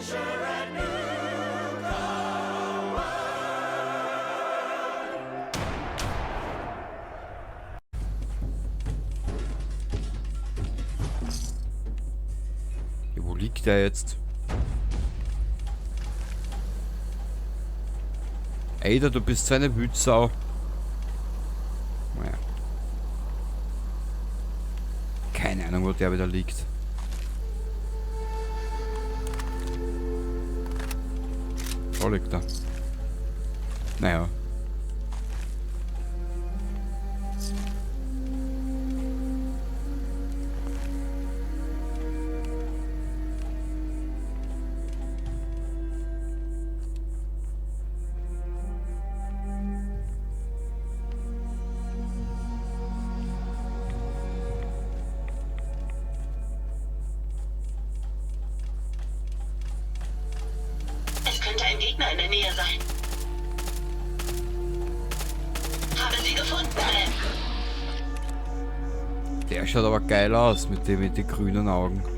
Ja, wo liegt der jetzt? Ada, du bist so eine Wütsau. Naja. Keine Ahnung, wo der wieder liegt. Da liegt er. Naja. Es könnte ein Gegner in der Nähe sein. Habe sie gefunden, Ma'am. Der schaut aber geil aus mit dem mit den grünen Augen. Gefunden.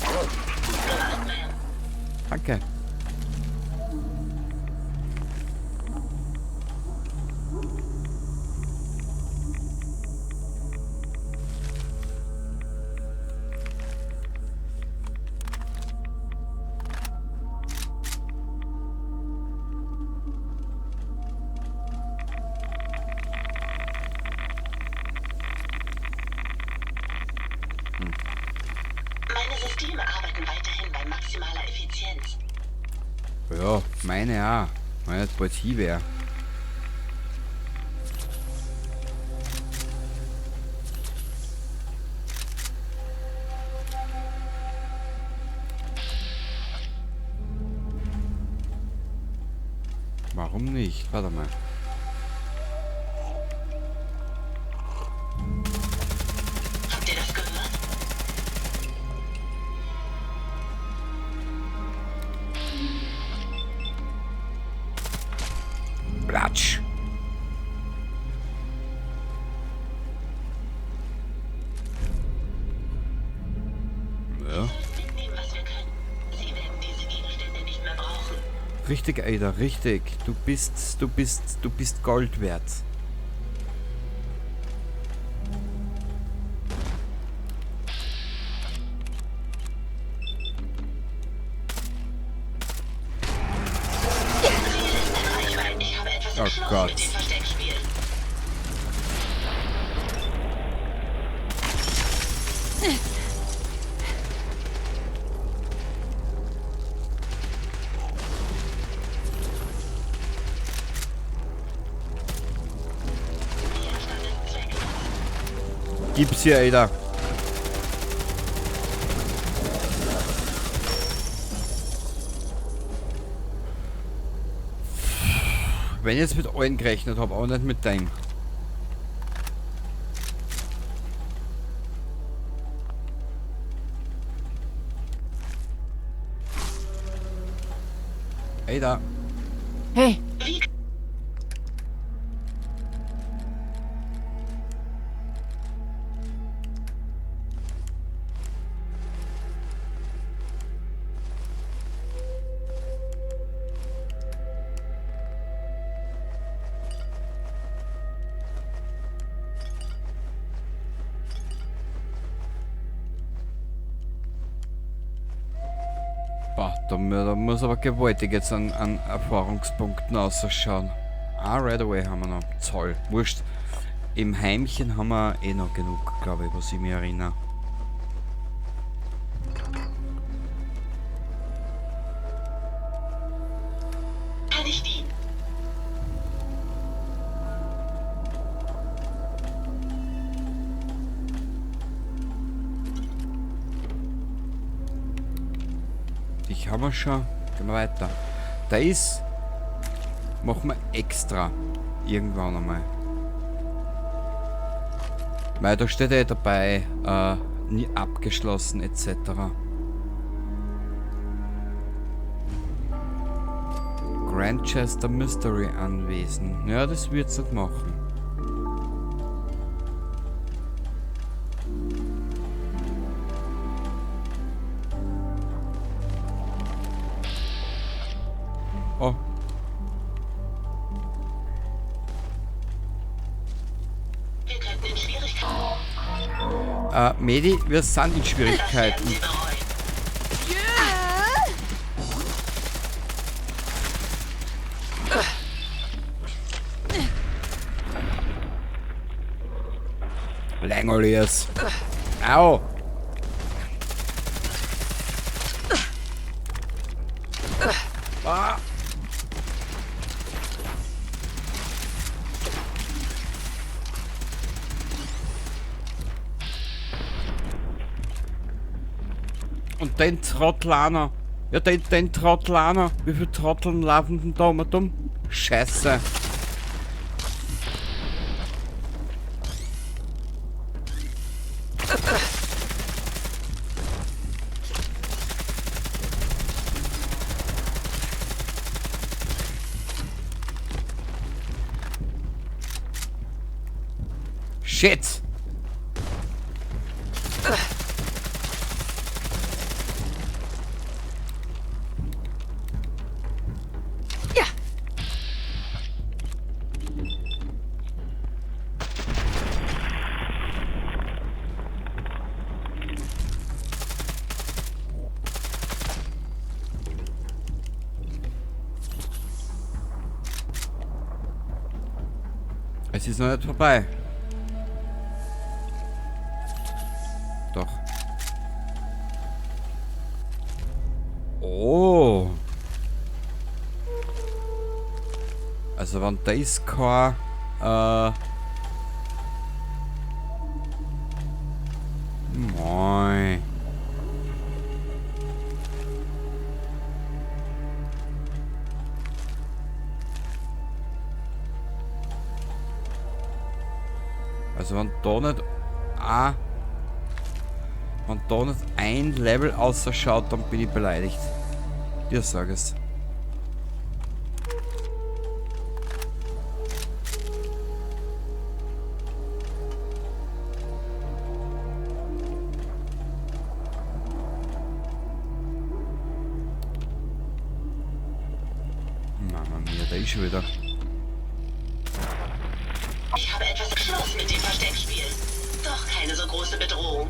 Gut gemacht, Ma'am. Danke. Meine Systeme arbeiten weiterhin bei maximaler Effizienz. Ja, meine auch. Meine nicht bald hin wär. Warum nicht? Warte mal. Habt ihr das gehört? Platsch. Ja. Mitnehmen, was wir können. Sie werden diese Gegenstände nicht mehr brauchen. Richtig, Ada, richtig. Du bist Gold wert. Ich habe etwas Oh im Schloss Gott. mit dem Versteckspiel. Gib's hier, Ada. Wenn ich jetzt mit allen gerechnet hab, aber nicht mit dem. Ada. Hey. Boah, da muss aber gewaltig jetzt an Erfahrungspunkten ausschauen. Ah, RadAway haben wir noch. Zoll. Wurscht. Im Heimchen haben wir eh noch genug, glaube ich, was ich mich erinnere. Kann ich dienen? Ich habe wir schon. Gehen wir weiter. Da ist. Machen wir extra. Irgendwann einmal. Weil da steht ja dabei, nie abgeschlossen et cetera. Grantchester Mystery Anwesen. Ja, das wird's nicht machen. Medi, wir sind in Schwierigkeiten. Langoliers. Au! Ah. Und den Trottlaner. Ja, den Trottlaner. Wie viele Trotteln laufen denn da immer dumm? Scheiße. Shit! Ja. Es ist noch nicht vorbei. Doch. Oh. Also wenn das kein, Moin. Also wenn da nicht auch, wenn da nicht ein Level ausschaut, dann bin ich beleidigt. Dir sag es. Mama mia, da ist schon wieder. Ich habe etwas Schluss mit dem Versteckspiel. Doch keine so große Bedrohung.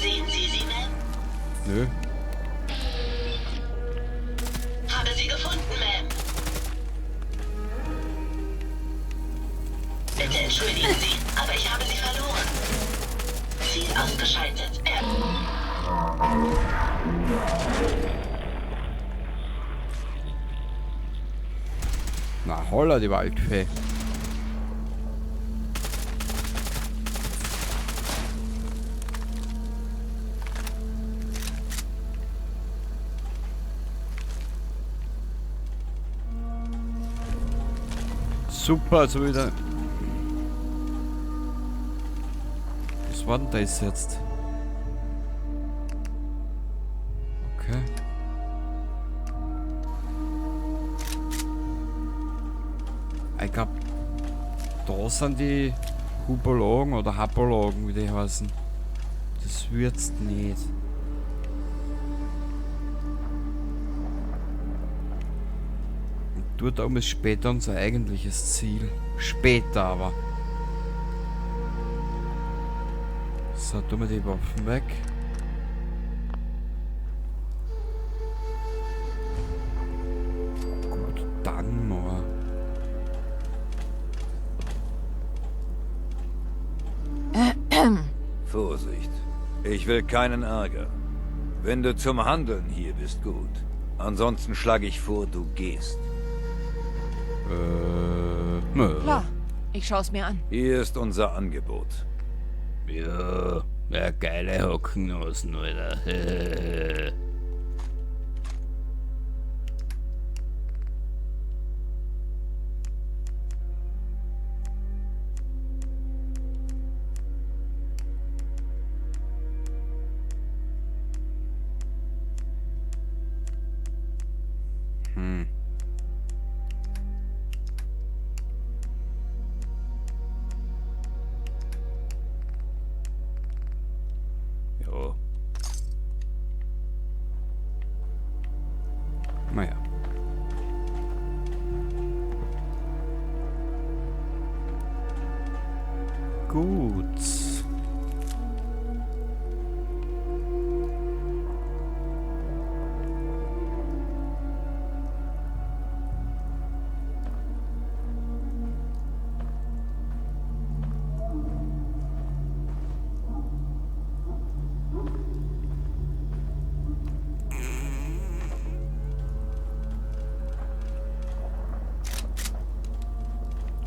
Sehen Sie sie, Ma'am? Nö. Habe sie gefunden, Ma'am. Bitte entschuldigen Sie, aber ich habe sie verloren. Ziel ausgeschaltet. Na, holla, die Waldfee. Super, also wieder. Was war denn das jetzt? Okay. Ich glaub, da sind die Hubologen oder Hapologen, wie die heißen. Das wird's nicht. Und dort oben ist später unser eigentliches Ziel. Später aber. So, tun wir die Waffen weg. Gut, dann mal. Vorsicht. Ich will keinen Ärger. Wenn du zum Handeln hier bist, gut. Ansonsten schlage ich vor, du gehst. Nö. Klar, ich schau's mir an. Hier ist unser Angebot. Ja, ja, geile Hockennosen, Alter. Ja. Naja. Gut.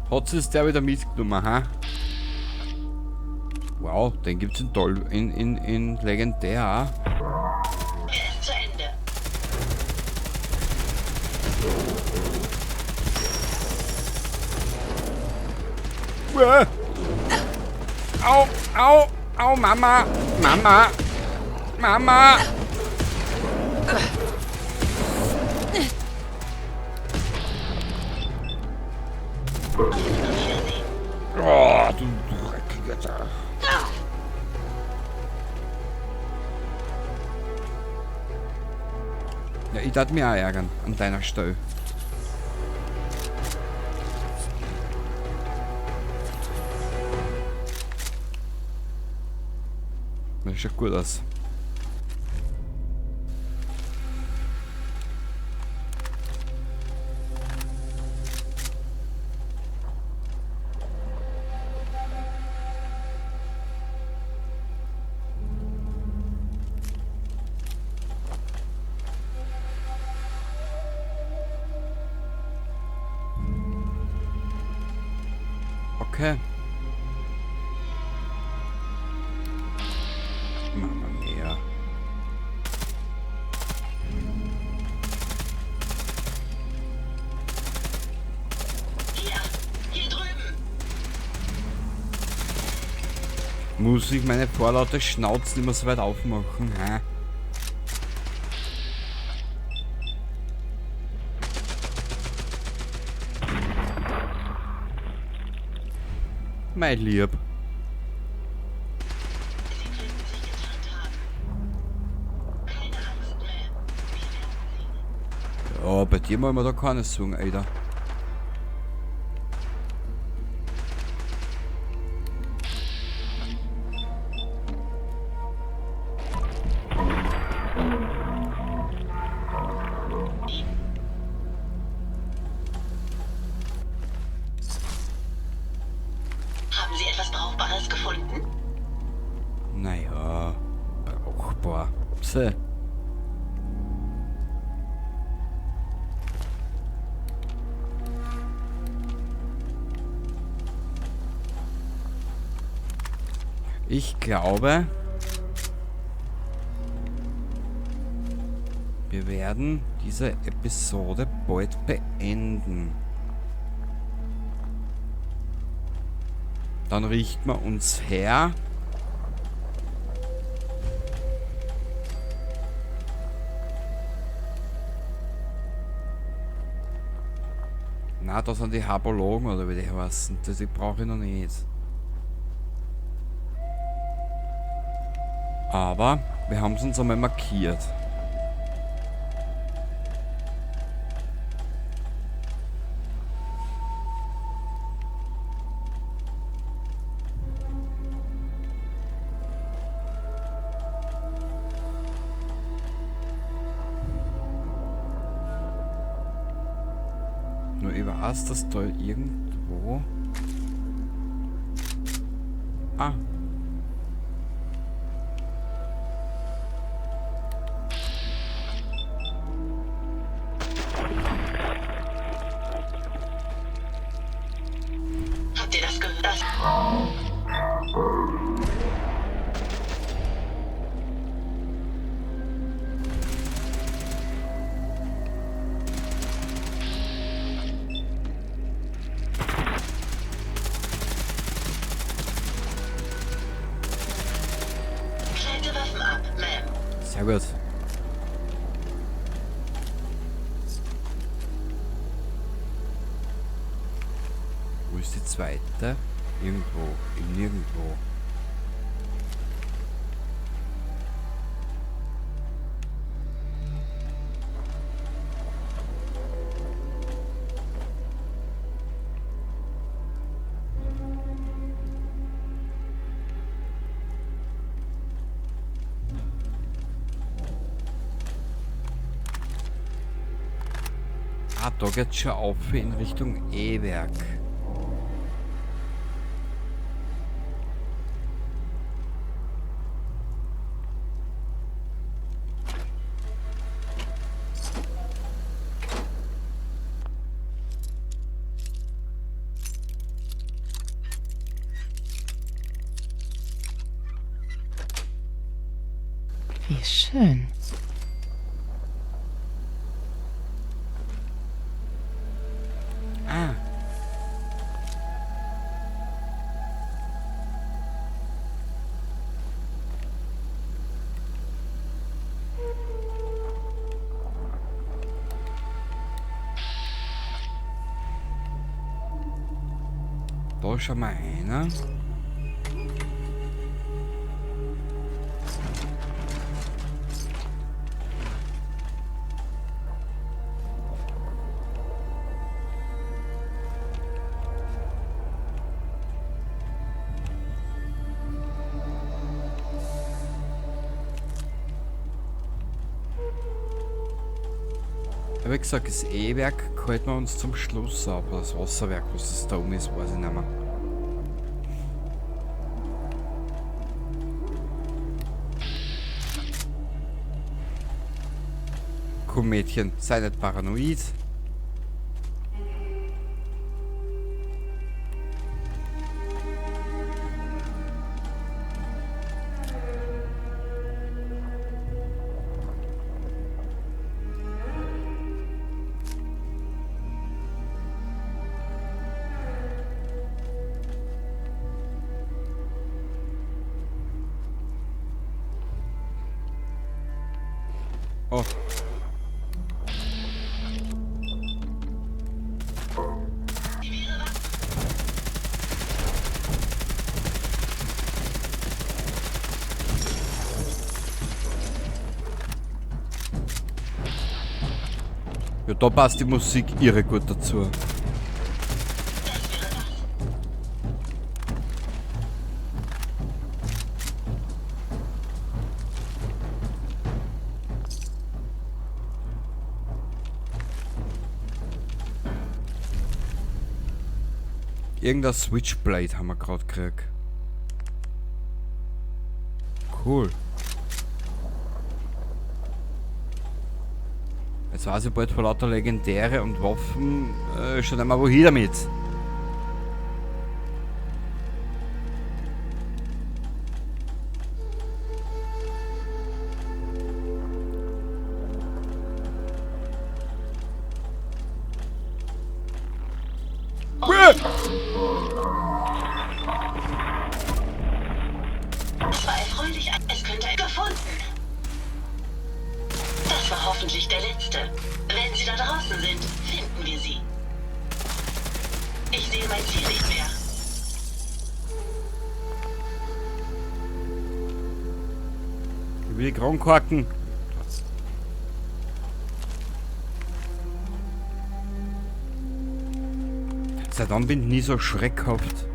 Hat es der wieder mitgenommen, ha? Wow, den gibt's in Toll, in Legendär. Er ist zu Ende. Au, au, au, Mama, Mama, Mama. Oh, du dreckiger Tag. Ja, ich darf mich auch ärgern an deiner Stelle. Das schaut gut aus. Okay. Mama mia. Hier, hier drüben. Muss ich meine vorlaute Schnauzen immer so weit aufmachen, hä? Mein Lieb. Sie könnten sich getrennt haben. Keine Angst, Ma'am. Wir werden sehen. Ja, bei dir wollen wir da keine Sorgen, Alter. Haben Sie etwas Brauchbares gefunden? Naja, brauchbar. Pse. Ich glaube, wir werden diese Episode bald beenden. Dann richten wir uns her. Na, da sind die Habologen oder wie die heißen. Das brauche ich noch nicht. Aber wir haben es uns einmal markiert. Nur ich weiß, dass da irgendwo... Ah. Habt ihr das gehört? Das Schalte Waffen ab, Ma'am. Sehr gut. Wo ist die zweite? Irgendwo. Im Nirgendwo. Ah, da geht's schon auf in Richtung E-Werk. Wie schön. Ah. Da schon mal einer. Wie gesagt, das E-Werk halten wir uns zum Schluss auf. Das Wasserwerk, was das da oben ist, weiß ich nicht mehr. Komm Mädchen, sei nicht paranoid. Oh. Ja, da passt die Musik irre gut dazu. Irgendein Switchblade haben wir gerade gekriegt. Cool. Jetzt weiß ich bald vor lauter Legendäre und Waffen schon einmal wohin damit. Es war erfreulich, es könnte gefunden. Das war hoffentlich der letzte. Wenn Sie da draußen sind, finden wir Sie. Ich sehe mein Ziel nicht mehr. Ich will die Kronkorken. Seit wann bin ich nie so schreckhaft?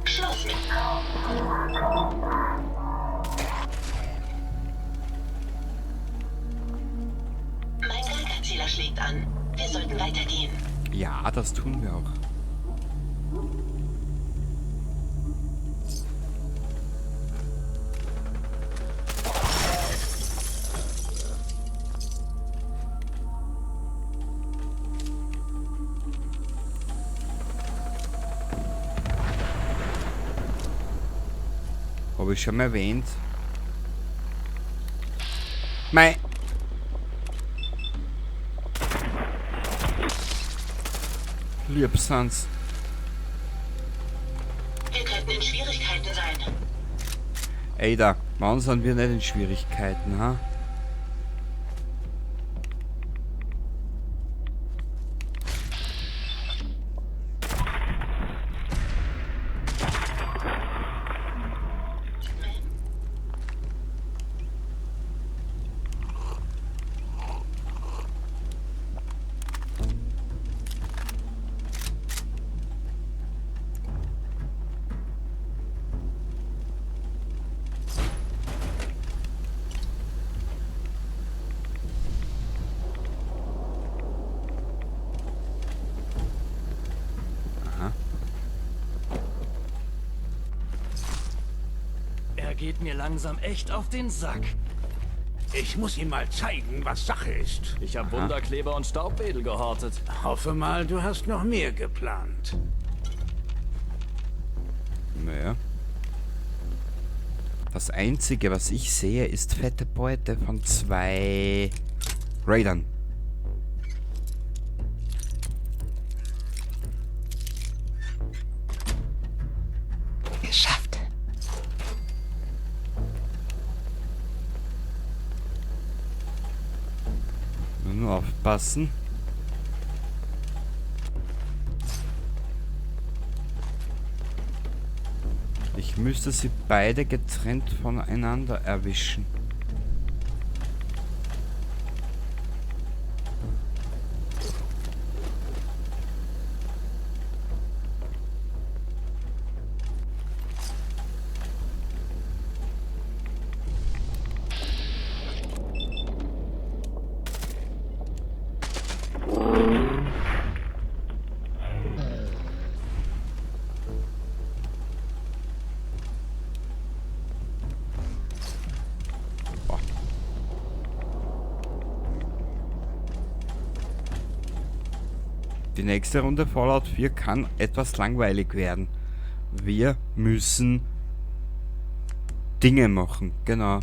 Schluss mit. Mein Geigerzähler schlägt an. Wir sollten weitergehen. Ja, das tun wir auch. Habe ich schon mal erwähnt. Mei. Lieb sind's. Wir könnten in Schwierigkeiten sein. Ey da, wann sind wir nicht in Schwierigkeiten, ha? Er geht mir langsam echt auf den Sack. Ich muss ihm mal zeigen, was Sache ist. Ich habe Wunderkleber und Staubwedel gehortet. Hoffe mal, du hast noch mehr geplant. Naja. Das Einzige, was ich sehe, ist fette Beute von 2 Raidern. Geschafft. Nur aufpassen. Ich müsste sie beide getrennt voneinander erwischen. Die nächste Runde Fallout 4 kann etwas langweilig werden. Wir müssen Dinge machen, genau.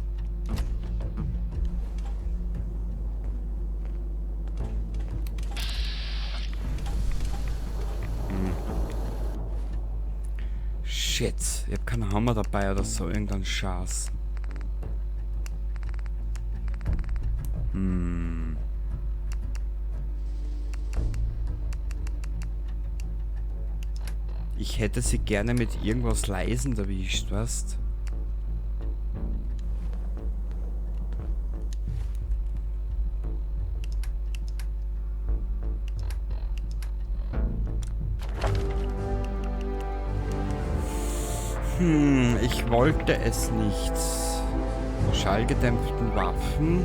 Shit, ich hab keinen Hammer dabei oder so, irgendein Schatz. Ich hätte sie gerne mit irgendwas leisen erwischt, weißt? Ich wollte es nicht. Schallgedämpften Waffen.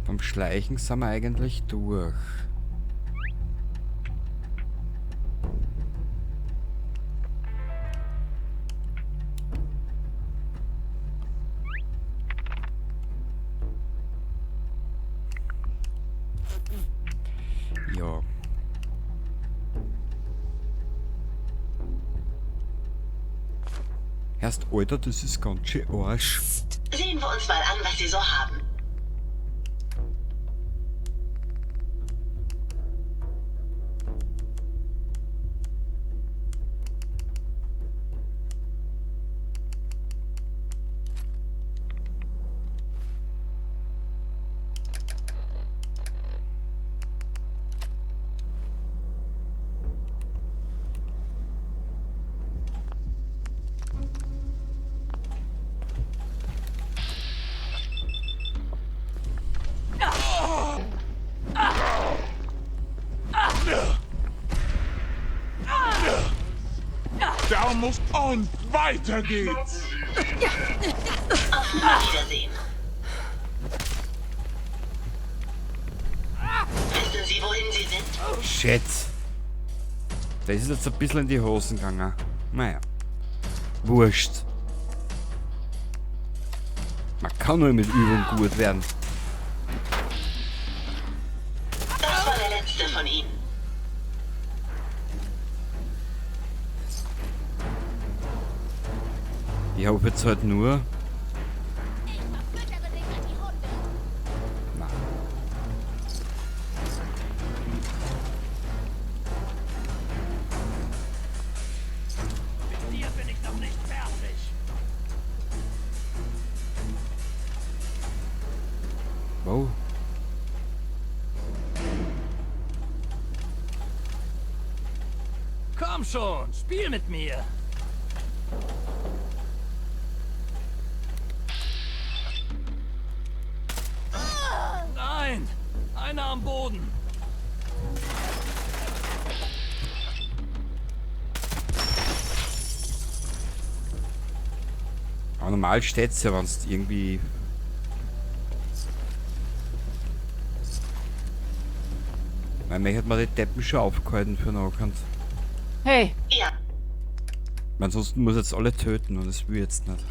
Beim Schleichen sind wir eigentlich durch. Ja. Erst, Alter, das ist ganz schön Arsch. Sehen wir uns mal an, was sie so haben. Da muss und weiter geht's. Auf Wiedersehen. Wissen Sie, wohin Sie sind? Shit. Das ist jetzt ein bisschen in die Hosen gegangen. Naja. Wurscht. Man kann nur mit Übung gut werden. Das war der letzte von Ihnen. Ich hab jetzt halt nur... Ich verfüttere dich an die Hunde. Na. Mit dir bin ich noch nicht fertig. Wow. Komm schon, spiel mit mir. Nein, einer am Boden. Aber normal steht's ja, wenn's irgendwie... Weil mich hat man die Deppen schon aufgehalten für nachher. Hey! Ja. Ansonsten muss jetzt alle töten und das will ich jetzt nicht.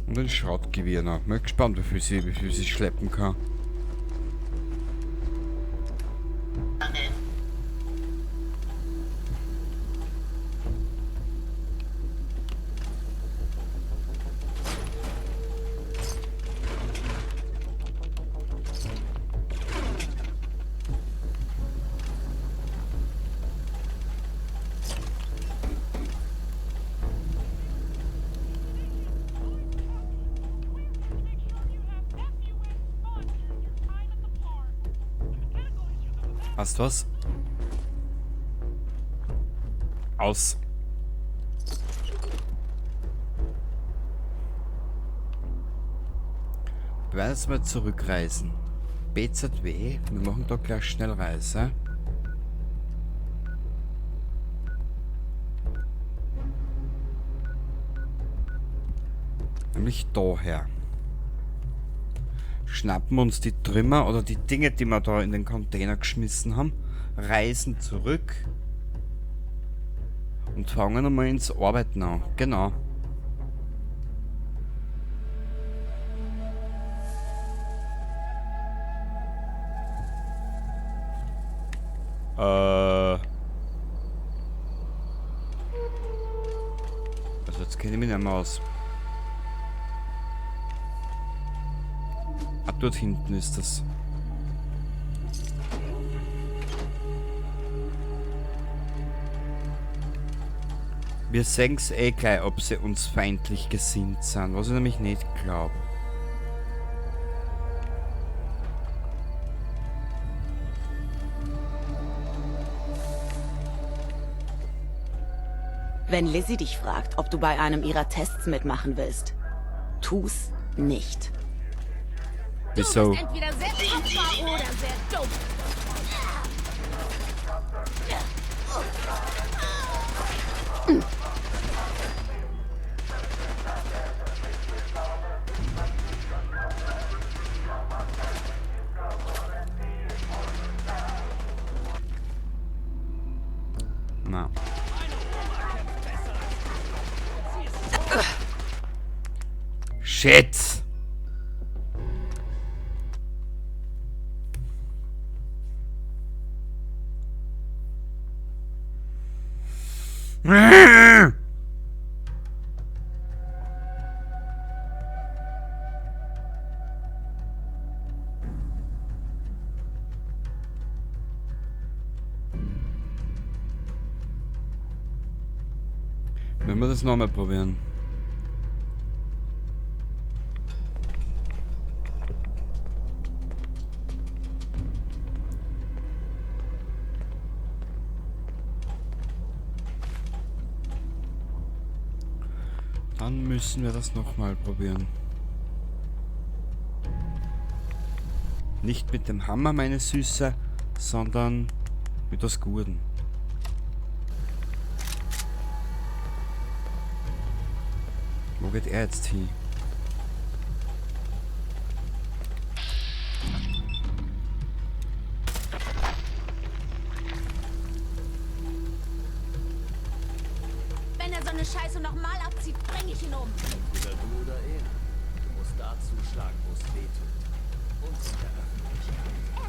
Und ein Schrottgewehr noch. Bin gespannt, wie viel sie schleppen kann. Hast du was? Aus. Wir werden jetzt mal zurückreisen. BZW, wir machen da gleich schnell Reise. Nämlich daher. Schnappen uns die Trümmer oder die Dinge, die wir da in den Container geschmissen haben, reisen zurück und fangen einmal ins Arbeiten an. Genau. Also jetzt kenne ich mich nicht mehr aus. Ah, dort hinten ist das. Wir sehen's eh gleich, ob sie uns feindlich gesinnt sind, was ich nämlich nicht glaub. Wenn Lizzie dich fragt, ob du bei einem ihrer Tests mitmachen willst, tu's nicht. Wieso? Du bist entweder sehr tapfer oder sehr dumm. Na. Shit! Wenn wir das nochmal probieren. Dann müssen wir das nochmal probieren. Nicht mit dem Hammer, meine Süße, sondern mit das Gurten. Wo geht er jetzt hin? Wenn er so eine Scheiße nochmal abzieht, bring ich ihn um. Entweder du oder er. Du musst da zuschlagen, wo es weh tut. Und in der Öffentlichkeit.